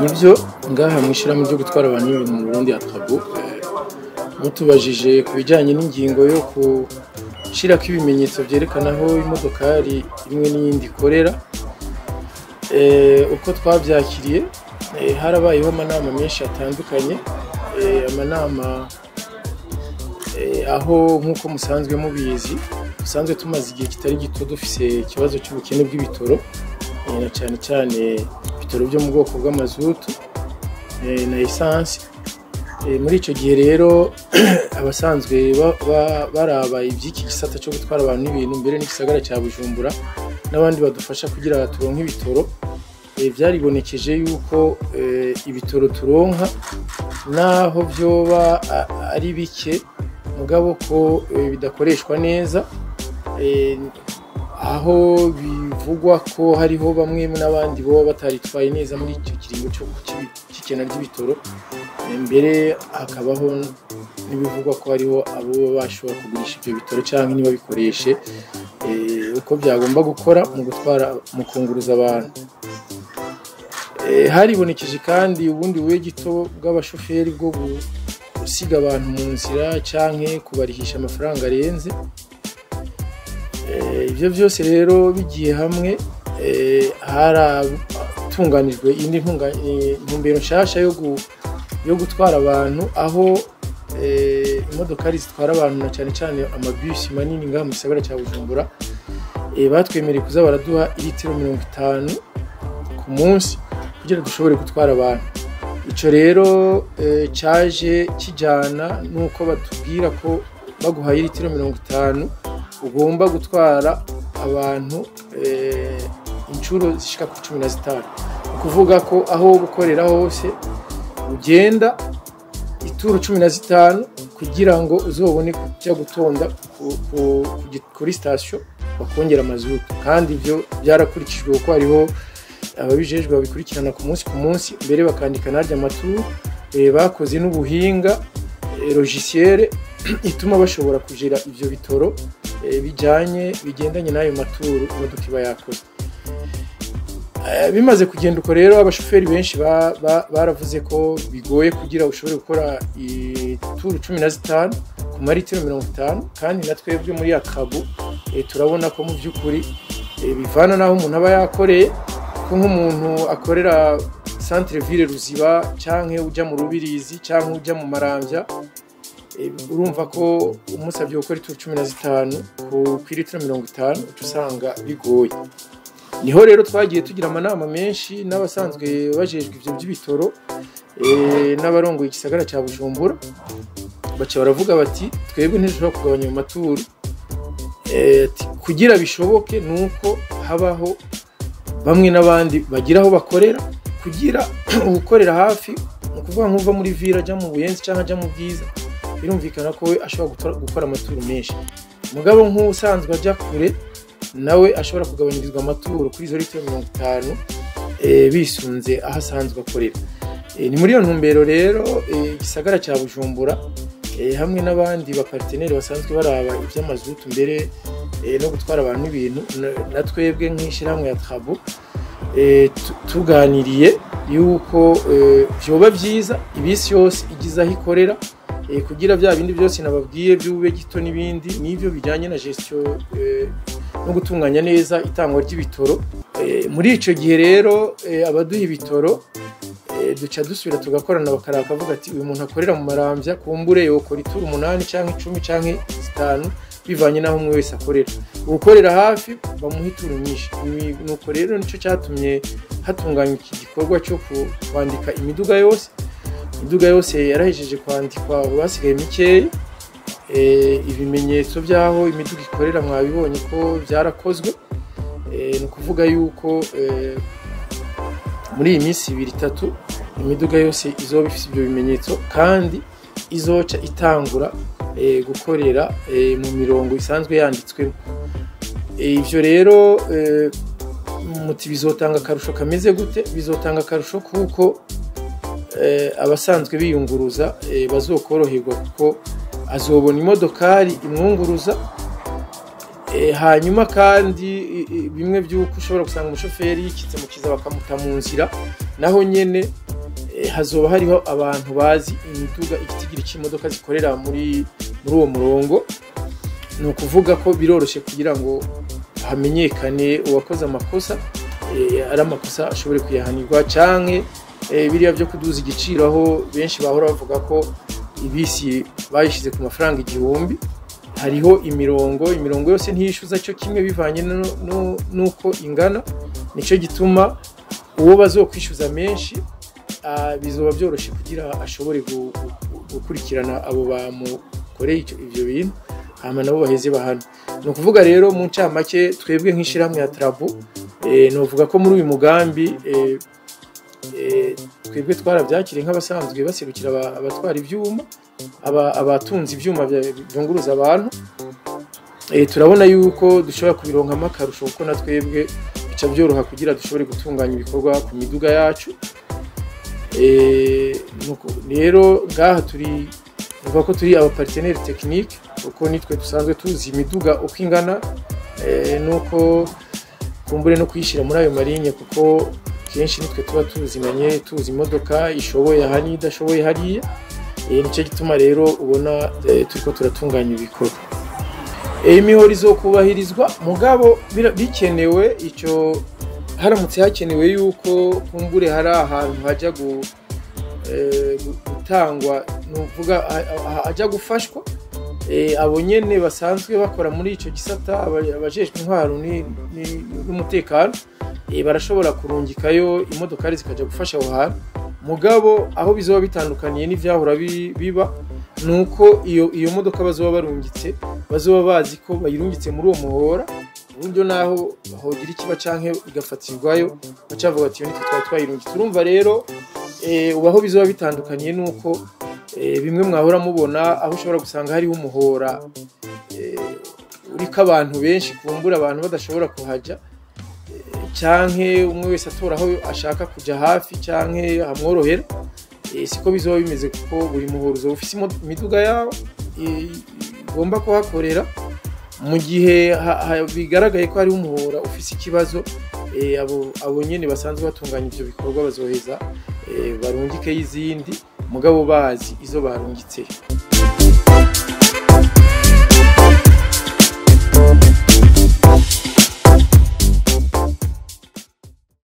Nivyo ngaha mw'ishirahamwe ryo gutwara abantu n'ibintu mu Burundi ATRABU, mutubajije ku bijanye n'ingingo yo gushirako ibimenyetso vyerekana aho imodokari imwe n'iyindi ikorera, uko twavyakiriye, harabayeho amanama menshi atandukanye, amanama aho nk'uko musanzwe mubizi, dusanzwe tumaze igihe kitari gito dufise ikibazo c'ubukene bw'ibitoro, na cane cane ibitoro vyo mu bwoko bw'amazutu na essence. Muri ico gihe rero abasanzwe baraba ivy'iki gisata co gutwara abantu n'ibintu mbere n'igisagara ca Bujumbura n'abandi badufasha kugira turonke ibitoro, vyaribonekeje yuko ibitoro turonka naho vyoba ari bike, mugabo ko bidakoreshwa neza, aho bivugwa ko hariho bamwe n'abandi boba bataritwaye neza muri ico kiringo c'ikena ry'ibitoro, mbere hakabaho n'ibivugwa ko hariho abo bashobora kugurisha ivyo bitoro canke ntibabikoreshe uko byagomba gukora mu gutwara, mu kunguruza abantu. Haribonekeje kandi ubundi buye gito bw'abashoferi bwo gusiga abantu mu nzira canke kubarihisha amafaranga arenze. Ivyo vyose rero bigiye hamwe, haratunganijwe indi ntumbero nshasha yo gutwara abantu, aho imodokari zitwara abantu na cane cane amabisi manini ngaha mu gisagara ca Bujumbura, batwemereye kuza baraduha ilitiro 50 ku munsi kugira dushobore gutwara abantu. Ico rero caje kijana nuko batubwira ko baguhaye ilitiro 50 ugomba gutwara abantu incuro zishika ku 15. Ukuvuga ko aho gukorera hose ugenda ituro 15 kugira ngo uzobone kuja gutonda kuri station bakongera amazutu. Kandi ivyo byarakurikijwe kuko hariho ababijejwe babikurikirana ku munsi ku munsi, mbere bakandika narya amaturu, bakoze n'ubuhinga logiciel ituma bashobora kujera ivyo bitoro bijanye bigendanye n'ayo maturu imodoka iba yakoze. Bimaze kugenda uko rero abashoferi benshi baravuze ko bigoye kugira ushobore gukora ituru 15 ku maritiro 50, kandi na twebwe muri ATRABU turabona ko mu by'ukuri bivana naho umuntu aba yakoreye, ko nk'umuntu akorera centre ville Ruziba canke uja mu Rubirizi canke uja mu Maramvya, urumva ko umusabye gukora ituru 15 ku litiro 50 uca usanga bigoye. Niho rero twagiye tugira amanama menshi n'abasanzwe bajejwe ivyo by'ibitoro, n'abarongoye igisagara ca Bujumbura, baca baravuga bati twebwe ntidushobora kugabanya mu maturu, kugira bishoboke nuko habaho bamwe n'abandi bagira aho bakorera, kugira ugukorera hafi, ni ukuvuga nk'uva muri ville aja mu Buyenzi canke aja mu Bwiza, birumvikana ko we ashobora gukora amaturu menshi. Mugabo nk'usanzwe aja kure nawe ashobora kugabanyirizwa amaturo kuri izo litiro 50 bisunze aho asanzwe akorera. Ni muri iyo ntumbero rero igisagara ca Bujumbura hamwe n'abandi baparteneri basanzwe baraba ivy'amazutu mbere no gutwara abantu n'ibintu, na twebwe nk'ishirahamwe ya ATRABU, tuganiriye yuko vyoba vyiza ibisi yose igize aho ikorera, kugira vya bindi byose nababwiye by'ubube gito n'ibindi n'ivyo bijanye na gestion no gutunganya neza itangwa ry'ibitoro. Muri ico gihe rero abaduha ibitoro duca dusubira tugakorana, bakaraba bakavuga ati uyu muntu akorera mu Maramvya kumbure yokora ituru 8 canke 10 canke 5 bivanye naho umwe wese akorera. Ukorera hafi bamuha ituru nyinshi. Nuko rero nico catumye hatunganywa iki gikorwa cyo kwandika imiduga yose. Imiduga yose yarahejeje kwandikwa, basigaye mikeya. Ibimenyetso by'aho imiduga ikorera mwabibonye ko byarakozwe. Ni ukuvuga yuko muri iyi minsi 2 3 imiduga yose izoba ifise ibyo bimenyetso, kandi izoca itangura gukorera mu mirongo isanzwe yanditswemo. Ivyo rero muti bizotanga akarusho kameze gute? Bizotanga akarusho kuko abasanzwe biyunguruza bazokoroherwa, kuko Azobona imodokari imwunguruza. Hanyuma kandi bimwe by'uko ushobora gusanga umushoferi yikitse mu kiza bakamuta mu nzira, naho nyene hazoba hariho abantu bazi imiduga, igitigiri c'imodoka zikorera muri uwo murongo. Ni ukuvuga ko biroroshe kugira ngo hamenyekane uwakoze amakosa, ari amakosa ashobore kuyahanirwa, canke biriya byo kuduza igiciro, aho benshi bahora bavuga ko ibisi bayishize ku mafaranga 1000. Hariho imirongo yose ntiyishuza cyo kimwe bivanye n'uko ingana. Nico gituma uwo bazokwishyuza menshi, bizoba byoroshe kugira ashobore gukurikirana abo bamukoreye ivyo bintu, hama nabo baheze bahana. Ni ukuvuga rero mu ncamake, twebwe nk'ishirahamwe ya Trabu, novuga ko muri uyu mugambi, twebwe twarabyakiriye nk'abasanzwe baserukira abatwara ivyuma, abatunze ivyuma byunguruza abantu. Turabona yuko dushobora kubironkamo akarusho, kuko na twebwe bica byoroha kugira dushobore gutunganya ibikorwa ku miduga yacu. Rero ngaha turi, nuvuga ko turi aba partenaire technique, kuko nitwe dusanzwe tuzi imiduga uko ingana, nuko kumbure no kuyishyira muri ayo marinye, kuko kenshi nitwe tuba tuzinanye, tuzi imodoka ishoboye aha n'idashoboye hariya. Nicyo gituma rero ubona turiko turatunganya ibikorwa. Imihoro izokubahirizwa, mugabo bikenewe, icyo haramutse hakenewe yuko kumbure hari ahantu hajya gutangwa, nuvuga hajya gufashwa, abo nyene basanzwe bakora muri ico gisata, abajejwe intwaro n'umutekano, barashobora kurungikayo imodokari zikaja gufasha aho hantu. Mugabo aho bizoba bitandukaniye n'ivyahora biba, nuko iyo modoka bazoba barungitse, bazoba bazi ko bayirungitse muri uwo muhora, uburyo naho hogira ikiba canke igafatirwayo, baca bavuga ati: "Iyo nitwe twari twayirungitse." Urumva rero, ubu aho bizoba bitandukaniye nuko bimwe mwahora mubona, aho ushobora gusanga hariho umuhora uriko abantu benshi, kumbura abantu badashobora kuhaja, canke umwe wese atora aho ashaka kuja hafi canke hamworohera, siko bizoba bimeze, kuko buri muhoro uzoba ufise imiduga yawo igomba kuhakorera. Mu gihe bigaragaye ko hariho umuhora ufise ikibazo, abo nyene basanzwe batunganya ivyo bikorwa bazoheza barungikeyo izindi, mugabo bazi izo barungitseyo.